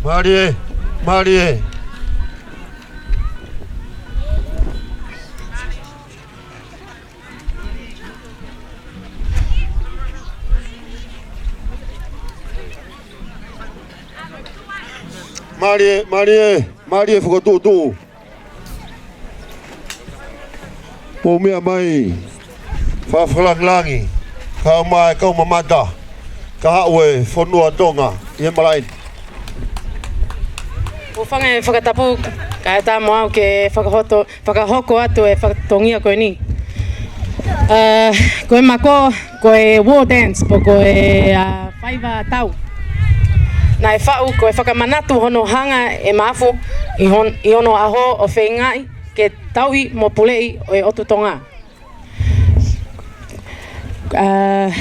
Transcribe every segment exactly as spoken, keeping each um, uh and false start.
Mālie, mālie. Mālie, mālie, mālie fokotuʻutuʻu. Mou meʻa mai, fakafakalāngilangi, kae ʻumaʻā e kau mamata, kae haʻu e fonua Tonga ʻi he malaʻe ni. ʻOfa ange e fakatapu, kae ʻatā mo au ke fakahoto, fakahoko atu e fakatongia ko eni. Eh, ko e mako, ko e war dance, pe ko e, ah, faiva tau. Naʻe faʻu ko e fakamanatu hono hanga ʻe Maʻafu ʻi hon-, ʻi onoʻaho ʻo feingaʻi ke tauʻi mo puleʻi ʻo e ʻOtu Tonga. Ah,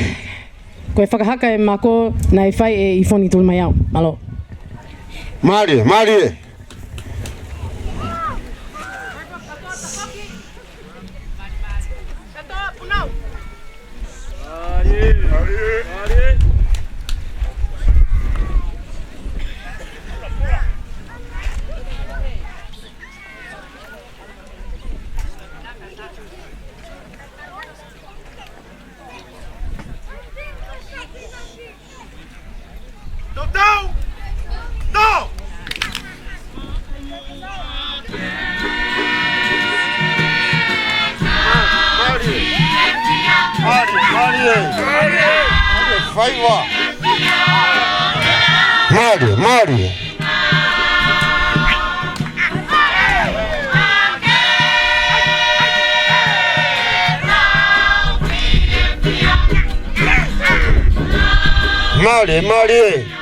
ko e fakahaka e mako naʻe fai ʻe ʻIfoni Tulimaiau. Mālō. Mālie, mālie. Tau, tau! Tau! Mālie, mālie, mālie. Mālie, faiva. Mālie, mālie. Mālie, mālie.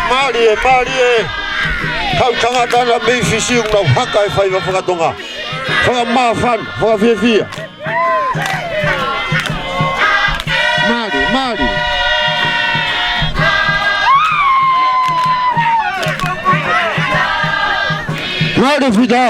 Mālie, mālie. Kau tangata na mei Fisi ʻoku nau haka e faiva fakatonga. Fakamāfana, fakafiefia. Mālie, mālie. Mālie Fita.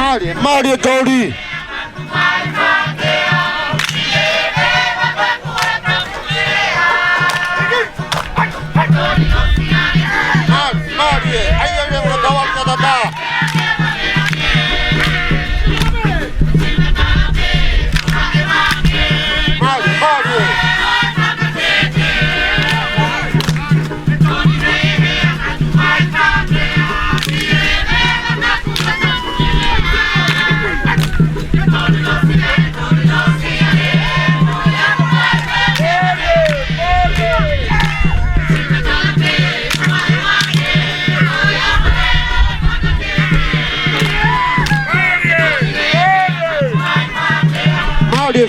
Mālie, mālie Toli. Mālie, mālie. ʻAi, ʻai, ʻai, ʻai, ʻai, ʻai, ʻai. Mālie, mālie.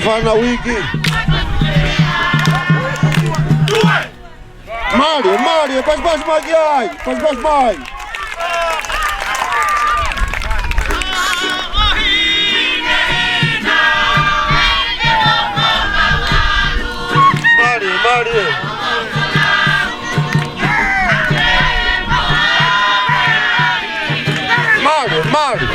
Fānau iiki. Mālie, mālie, pasipasi mai ki ai, pasipasi mai. Mālie, mālie. Mālie, mālie.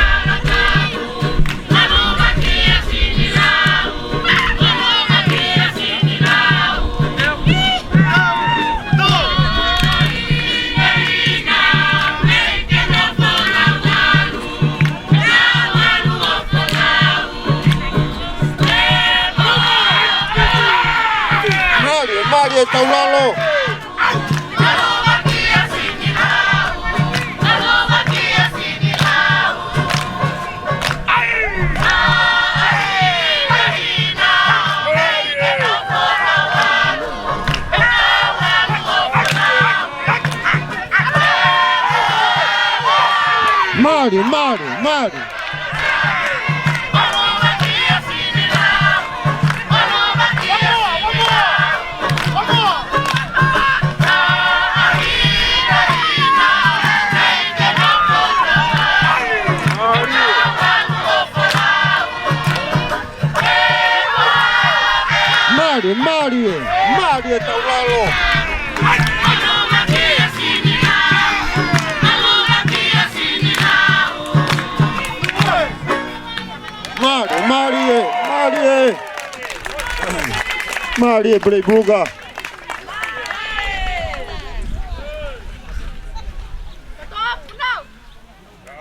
Mālie, mālie, taulalo. Mālie, mālie, mālie. Mālie, mālie, mālie taulalo. Mālie, mālie, mālie. Mālie Peleʻi Puka.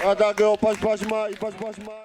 Kātaki ʻo pasipasi mai, pasipasi mai.